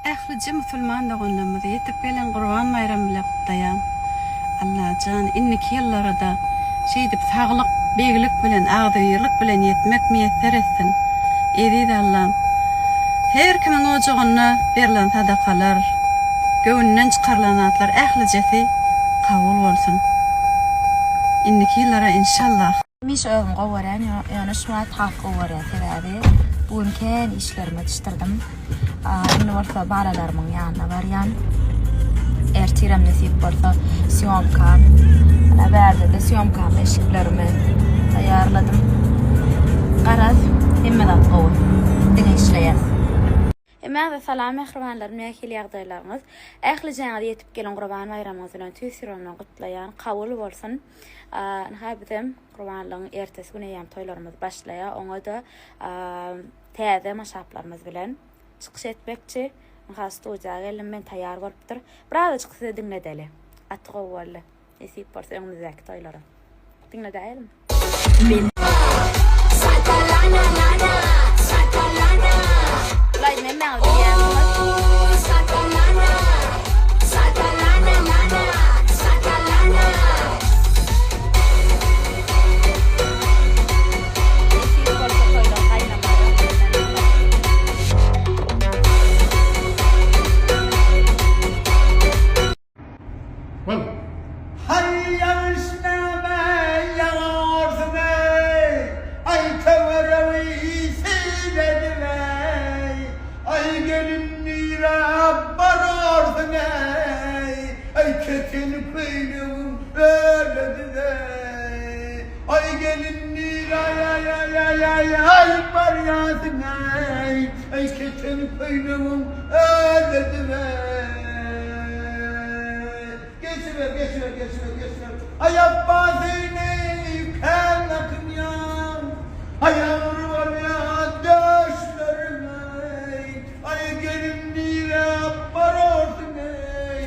Ählije musulman doganlarymyzy ýetip gelen Gurban baýramy bile gutlaýan. Allajan indiki ýyllarada şeýdip saglyk, beglik bilen, agzybirlik bilen ýetmek miýesser etsin. Eziz Allam, her kimiň ojagynda berlen sadakalar, göwnünden çykarylan zatlar ählijesi kabul bolsun. Indiki ýyllara inşallah. Hemişe özüm gowy görýän, ýöne şu wagt has gowy görýän sebäbi bu gün kän işlerimi yetişdirdim. Indi bolsa balalarymyň ýanyna barýan. Ertirem nesip bolsa sýomka. Ana bärde-de sýomkam eşiklerimi taýýarladym. Garaz, hemme zat gowy. Diňe işleýäs. Hemmäňize salam mähribanlarym nähili ýagdaýlaryňyz? Ählijäňizi ýetip gelen Gurban baýramyňyz bilen tüýs ýüregimden gutlaýan. Kabul bolsun. Ynha bizem Gurbanlygyň ertesi güni eýýäm toýlarymyz başlaýar. Oňa-da täze maşaplarymyz bilen çykyş etmekçi. Ynha studiýa geldim men taýýar bolupdyr. Birazajyk size diňledeli. Gaty gowy boldy. Nesip bolsa öňümizdäki toýlara. Diňledäýelim. Bulaý hemmäňiz bilýänsiňiz. Nesip bolsa toýlar gaýnamaz öňünden. Bol. Haý ýagyş näme ýagarsyň eý, Aý töweregi sil edip eý, Aý gelin nirä bararsyň eý, Aý keteni köýnegiň öledip eý, Aý gelin nirä aý barýarsyň eý, Aý keteni köýnegiň öledip eý. Geçiber, geçiber, geçiber, geçiber. Aý Apbasyny kän dakynýaň, Aý agyr bolýar döşleriň eý, Aý gelin nirä bararsyň eý,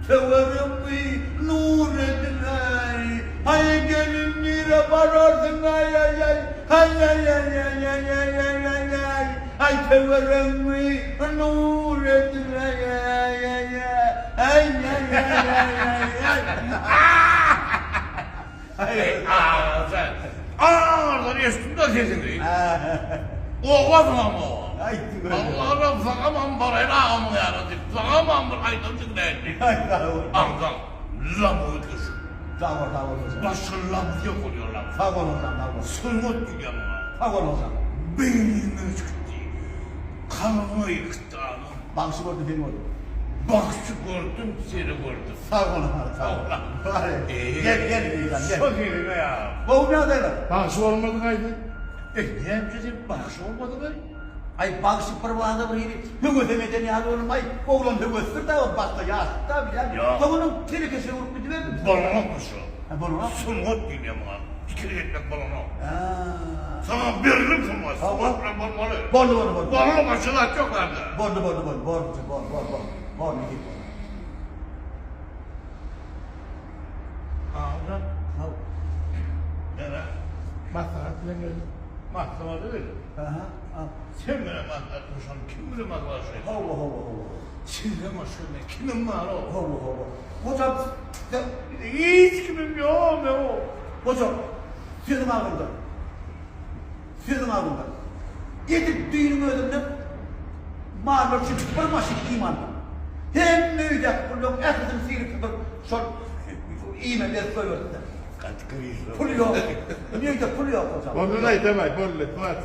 Töweregmi nur edip eý, Aý gelin nirä bararsyň aý aý aý, Aý aý aý aý aý aý aý aý aý, Aý töweregmi nur edip eý aý aý aý aý aý aý aý aý. Eý agam agam eşitdim-de sesiňi. Owasyňam owa. Allaham saňamam baraýyn agamyň ýanyna diýip, saňamam bir aýdym diňläýin diýip. Agzam lam ötüşip. Sag bol, sag bol hojam. Başga labzy ýok ol ýerlerde. Sag bol hojam, sag bol. Sungat diýýän muňa. Sag bol hojam. Beýnime çykdy. Kalbyma ýykdy agam. Bagşy gördüm seni gördüm. Bagşy gördüm seni gördüm. Sag bol hojam, sag bol. Bar. Gel, gel Meýdan, gel. Şo sesiňe ýa. Gowy ýagdaýlar. Bagşy bolmadyň-aý sen. Eý, näme üçin sen bagşy bolmadyň-aý? Aý bagşy bir bada bir hili höwesem eden ýaly boldum aý oglan höwesdir da ol başda ýaşlyk da bilýäňmi Ýok. soň onuň telekeçilige urup gidiberdim. Bolanokmy şo? Hä bolanok. Sungat diýilýär muňa. Pikir etmek bolanok. Hä. Saňa berlen sungat, sungat bilen bolmaly. Boldy boldy boldy. Bolanok başga zat ýok bärde. Boldy boldy boldy boldy bor bor bor bor nesip bolsa. Agam. Haw. Ýene Maslahat bilen geldim. Maslahata geldim. Aha. Sen bilen maslahatlaşan kim bilen maslahatlaşaýyn? Hawa, hawa, hawa. Sizden başga men kimim bar o? Hawa, hawa. Hojam, sen Hiç kimim ýok, men o. Hojam, sözüň agzynda. Sözüň agzynda. Edil düýnüň özünde mallar üçin bir maşyn iým aldym. Hemme öýdäki pullaryň ählisini syryp-sypyryp şol iýme berip goýberdim-de. Gaty krizis. Pul ýok. Indi öýde pul ýok, hojam. Boldy-laý, daway, boldy, hwat.